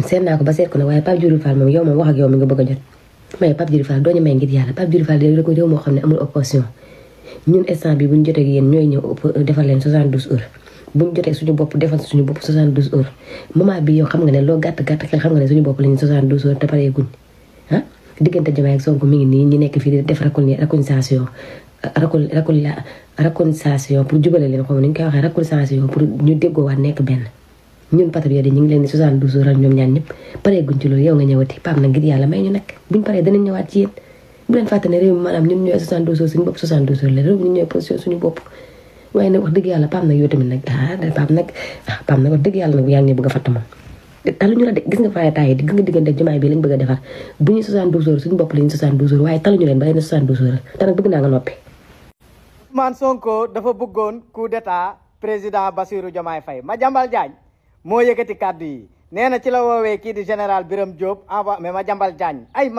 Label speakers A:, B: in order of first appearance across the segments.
A: seet naa ko ba seet ko nag waaye Pape Djibril Fall moom yow moom wax ak yow mi nga bëgg a jot may Pape Djibril Fall doo ñu may ngir yàlla Pape Djibril Fall da ko réew moo xam ne amul opposition ñun instant bi buñ jotee ak yéen ñooy ñëw defal leen 72 heures buñ jotee suñu bopp defal suñu bopp 72 heures moment bi yow xam nga ne loo gàtt xel xam nga ne suñu bopp lañu 72 heures te paree guñ ah diggante Diomaye ak Sonko mi ngi nii ñi nekk fii di def réconciliation pour jubale leen xam ni ñu koy waxee réconciliation pour ñu déggoowaat nekk benn ñun patriote yi ñu ngi leen di 72 heures ak ñoom ñaan ñëpp paree guñ ci loolu yow nga ñëwati Pape na ngir yàlla may ñu nag buñ paree danañ ñëwaat ci yéen bu leen fàtte ne réew mi maanaam ñun ñooy 72 heures suñu bopp 72 heures la réew mi ñun ñooy position suñu bopp waaye nag wax dëgg yàlla Pape nag yow tamit nag Pape nag wax dëgg yàlla nag yaa ngi bëgg a fatt moom taluñu la de gis nga faye taay gis nga diggante Diomaye bi lañ bëgg a defar bu ñu 72 heures suñu bopp lañu 72 heures waaye taluñu leen ba leen 72 heures te nag bëgg naa nga noppi.
B: Ousmane Sonko dafa bëggoon coup d'état président Bassirou Diomaye Faye Madiambal Diagne moo yëkkati kàddu yi nee na ci la woowee kii di général Birame Diop mais Madiambal Diagne mais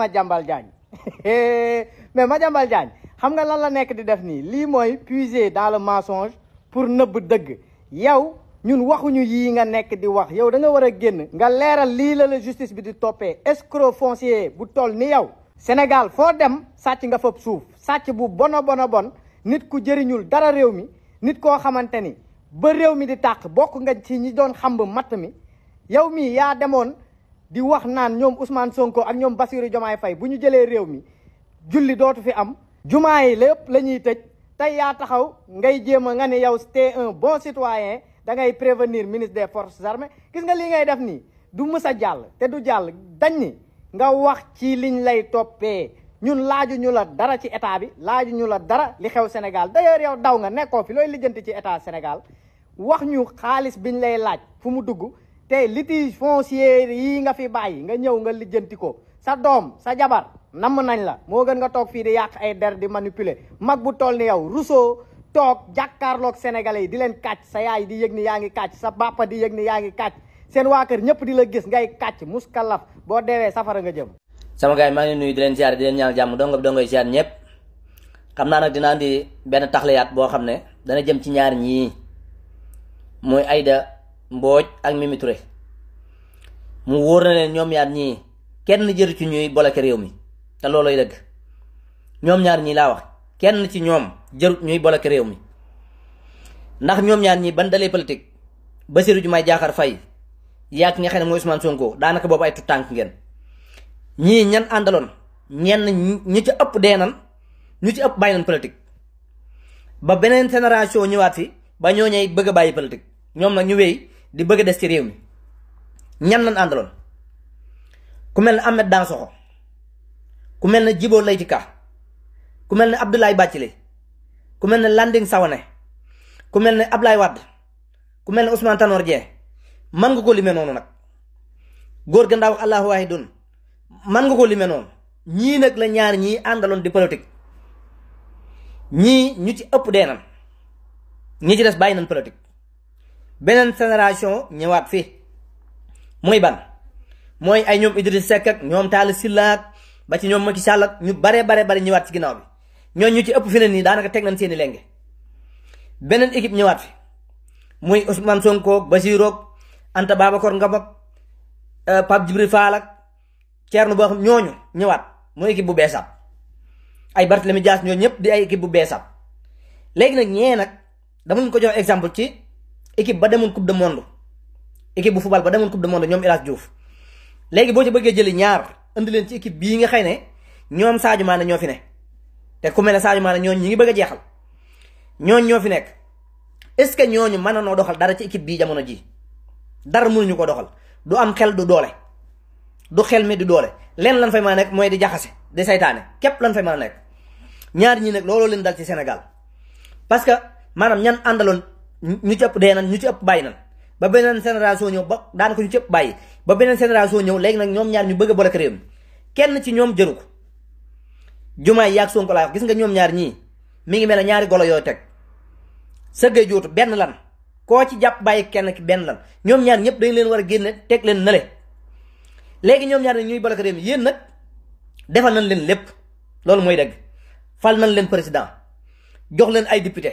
B: Madiambal Diagne xam nga lan la nekk di def nii lii mooy puiser dans le mensonge pour nëbb dëgg yow ñun waxuñu yii nga nekk di wax yow da nga war a génn nga leeral lii la justice bi di toppee escroc foncier bu toll ni yow Sénégal foo dem sàcc nga fab suuf sàcc bu bona bon nit ku jëriñul dara réew mi nit koo xamante ni ba réew mi di tàq bokk nga ci ñi doon xamb matt mi yow mii yaa demoon di wax naan ñoom Ousmane Sonko ak ñoom Bassirou Diomaye Faye bu ñu jëlee réew mi julli dootu fi am jumaa yi lépp la ñuy tëj tey yaa taxaw ngay jéem a nga ne yow t'es un bon citoyen da ngay prévenir ministre des forces armées gis nga li ngay def nii du mës a jàll te du jàll dañ ni nga wax ci liñ lay toppee ñun laaju ñu la dara ci état bi laaju ñu la dara li xew Sénégal d'ailleurs yow daw nga nekkoo fi looy lijjanti ci état Sénégal wax ñu xaalis biñ lay laaj fu mu dugg te litige foncier yi nga fi bàyyi nga ñëw nga lijjanti ko sa doom sa jabar namm nañ la moo gën nga toog fii di yàq ay der di manipuler mag bu toll ni yow Rousseau toog jàkkaarloog sénégalais yi di leen kàcc sa yaay di yëg ni yaa ngi kàcc sa papa di yëg ni yaa ngi kàcc seen waa kër ñëpp di la gis ngay kàcc muskalaf boo deewee safara nga jëm.
C: sama gars yi maa ngi nuyu di leen ziar di leen ñaanal jàmm dongoy ziar ñëpp xam naa nag dinaa andi benn taxliyaat boo xam ne dana jëm ci ñaar ñii mooy Aïda Mbodj ak Mimi Touré mu wóor na leen ñoom ñaar ñii kenn jëru ci ñuy bloqué réew mi te looloy dëgg ñoom ñaar ñii laa wax kenn ci ñoom jërut ñuy bloqué réew mi ndax ñoom ñaar ñii ban dalee politique Bassirou Diomaye Diakhar Faye yaag nga xam ne mooy Ousmane Sonko daanaka boobu ay tutànk ngeen ñii ñan àndaloon ñenn ñu ci ëpp dee nan ñu ci ëpp bàyyi nañ politique ba beneen génération ñëwaat fi ba ñoo ñey bëgg a bàyyi politique ñoom nag ñu wéy di bëgg a des ci réew mi ñan lañ àndaloon ku mel ne Ahmed Dansokho ku mel ne Djibo Leyti Ka ku mel ne Abdoulaye Bathily ku mel ne Landing Savané ku mel ne Ablaye Wade ku mel ne Ousmane Tanor Dieng man nga ko limee noonu nag góor ga ndaw Allahu wahidun man nga ko limee noonu ñii nag la ñaar ñii àndaloon di politique ñii ñu ci ëpp dee nan ñi ci des bàyyi nañ politique beneen génération ñëwaat fii mooy ban mooy ay ñoom Idriss Seck ak ñoom Talla Sylla ak ba ci ñoom Macky Sall ak ñu bare ñëwaat ci ginnaaw bi ñooñu ñu ci ëpp fi ne nii daanaka teg nañ seeni lenge beneen équipe ñëwaat fi muy Ousmane Sonko Bassirou Anta Babacar Ngom ak Pape Djibril Fall ak Thierno Ba ñooñu ñëwaat mooy équipe bu beesaat ay Barthélémy Dias ñooñu ñëpp di ay équipe bu beesaat léegi nag ñee nag dama leen ko jox exemple ci équipe ba demoon coupe de monde équipe bu football ba demoon coupe de monde ñoom El Hadj Diouf léegi boo ci bëggee jëli ñaar indi leen ci équipe bii nga xëy ne ñoom Sadio Mané ñoo fi ne te ku mel ne Sadio Mané ñooñu ñi ngi bëgg a jeexal ñooñu ñoo fi nekk est-ce que ñooñu mën na noo doxal dara ci équipe bii jamono ji dara mënuñu ko doxal du am xel du doole du xel mi du doole leen lan fay mën a nekk mooy di jaxase di saytaane képp lan fay mën a nekk ñaar ñi nag looloo leen dal ci Sénégal parce que maanaam ñan àndaloon ñu ci ëpp dee nan ñu ci ëpp bàyyi nan ba beneen génération ñëw ba daanaka ñu ci ëpp bàyyi ba beneen génération ñëw léegi nag ñoom ñaar ñu bëgg a bloqué réew mi kenn ci ñoom jëru ko Diomaye yaag Sonko laa wax gis nga ñoom ñaar ñii mi ngi mel ne ñaari golo yooyu teg sëggee jootu benn lan koo ci jàpp bàyyi kenn ki benn lan ñoom ñaar ñëpp dañ leen war a génne teg leen nale léegi ñoom ñaar ne ñuy bloqué réew mi yéen nag defal nañ leen lépp loolu mooy dëgg fal nañ leen président jox leen ay député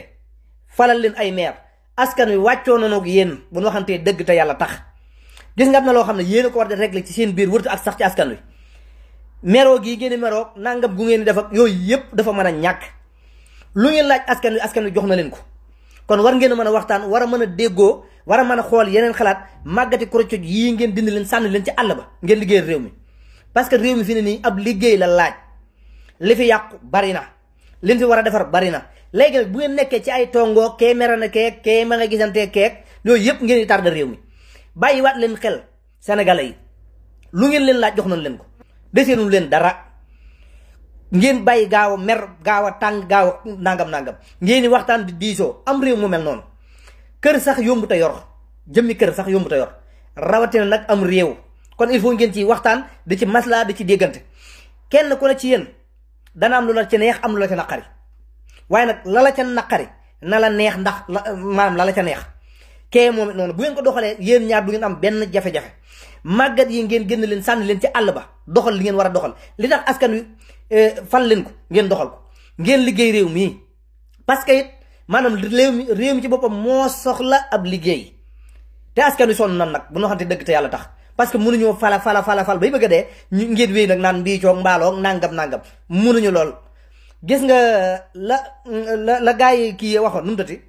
C: falal leen ay maire askan wi wàccoo nañoo ak yéen bu ñu waxantee dëgg te yàlla tax gis nga am na loo xam ne yéen a ko war di régler ci seen biir wërtu ak sax ci askan wi meroo gii ngeen di meroo nangam gu ngeen di def ak yooyu yëpp dafa mën a ñàkk lu ngeen laaj askan wi jox na leen ko kon war ngeen a mën a waxtaan war a mën a déggoo war a mën a xool yeneen xalaat màggati korocog yii ngeen dindi leen sànni leen ci àll ba ngeen liggéey réew mi parce que réew mi fi ne nii ab liggéey la laaj li fi yàqu bari na liñ fi war a defar bari na léegi nag bu ngeen nekkee ci ay tongoo kee mere na keek kee ma nga gisante keek yooyu yëpp ngeen di tardé réew mi bàyyiwaat leen xel sénégalais yi lu ngeen leen laaj jox nañ leen ko deseenu leen dara ngeen bàyyi gaaw a mer gaaw a tàng gaaw a nangam ngeen di waxtaan di diisoo am réew mu mel noonu kër sax yombu te yor jëmmi kër sax yombu te yor rawatina nag am réew kon il faut ngeen ci waxtaan di ci maslaa di ci déggante kenn ku ne ci yéen dana am lu la ci neex am lu la ca naqari waaye nag la la ca naqari na la neex ndax maanaam la la ca neex kee moom it noonu bu ngeen ko doxalee yéen ñaar du ngeen am benn jafe-jafe màggat yi ngeen génn leen sànni leen ci àll ba doxal li ngeen war a doxal li tax askan wi fal leen ko ngeen doxal ko ngeen liggéey réew mii parce que it maanaam réew mi ci boppam moo soxla ab liggéey te askan wi sonn nan nag bu ñu waxante dëgg te yàlla tax parce que mënuñoo fal bay bëgg a dee ñu ngeen wéy nag naan mbiicoog mbaaloog nangam mënuñu lool gis nga la gaa yi kii waxoon nu mu tati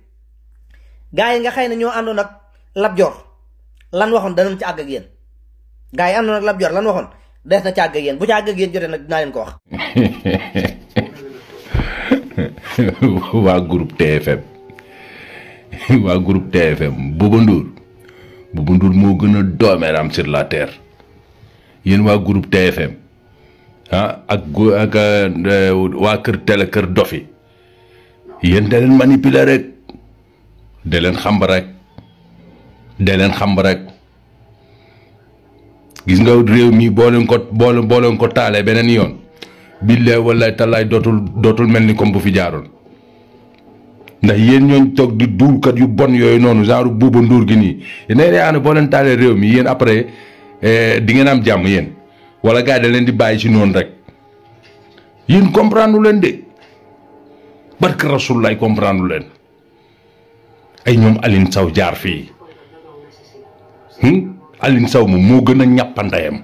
C: gaa yi nga xëy na ñoo àndoon ak Lat Joor lan waxoon danañ ci àgg ak yéen gaa yi àndoon ak Lat Joor lan waxoon des na ci àgg ak yéen bu ci àgg ak yéen jotee nag dinaa leen ko wax.
D: waa groupe TFM Bouba Ndour moo gën a doomeeram sur la terre yéen waa groupe TFM ak waa kër dofi yéen da leen manipuler rek da leen xamb rek gis nga réew mi boo leen ko taalee beneen yoon billaay wallaay tallaay dootul mel ni comme bu fi jaaroon ndax yéen ñooñ toog di duulkat yu bon yooyu noonu genre Bouba Ndour gi nii yéen yaane boo leen taalee réew mi yéen après di ngeen am jàmm yéen wala gars yi da leen di bàyyi ci noonu rek yéen comprendre leen de barke Rasulullah comprendre leen ay ñoom Aline Sow jaar fii Aline Sow moom moo gën a ñàppandayam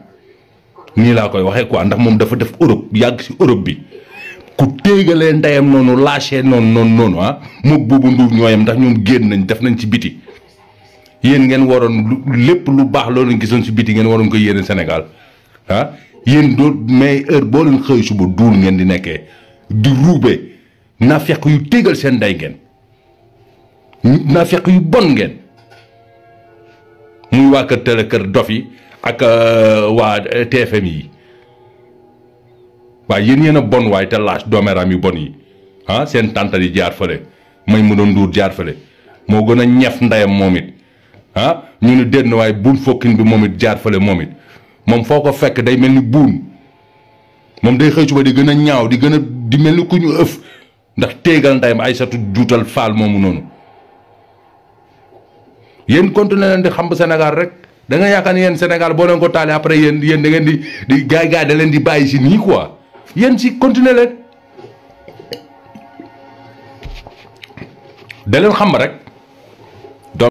D: nii laa koy waxee quoi ndax moom dafa def Europe yàgg ci Europe bi ku téegalee ndeyam noonu lâché noonu moog Bouba Ndour ñooyam ndax ñoom génn nañ def nañ ci biti yéen ngeen waroon lépp lu baax loolu gisoon ci biti ngeen waroon ko yéene Sénégal yéen doo mais heure boo leen xëy suba duul ngeen di nekkee di ruube naa fekk yu téegal seen ndey ngeen naa fekk yu bon ngeen muy waa kër dof yi ak waa TFM yi waaye yéen a bon waaye te lâche doomeeraam yu bon yi seen tàntal yi jaar fële may mu doon Ndour jaar fële moo gën a ñef ndeyam moom it ñu ne déet na waaye buun fokkin bi moom it jaar fële moom it moom foo ko fekk day mel ni buun moom day xëy suba di gën a ñaaw di mel ni ku ñu ëf ndax téegal ndeyam ay satu juutal faal moomu noonu yéen continuer leen di xam Sénégal rek da nga yaakaar ni yéen Sénégal boo leen ko taalee après yéen da ngeen di gaay da leen di bàyyi si nii quoi yéen si continuer leen da leen xam rek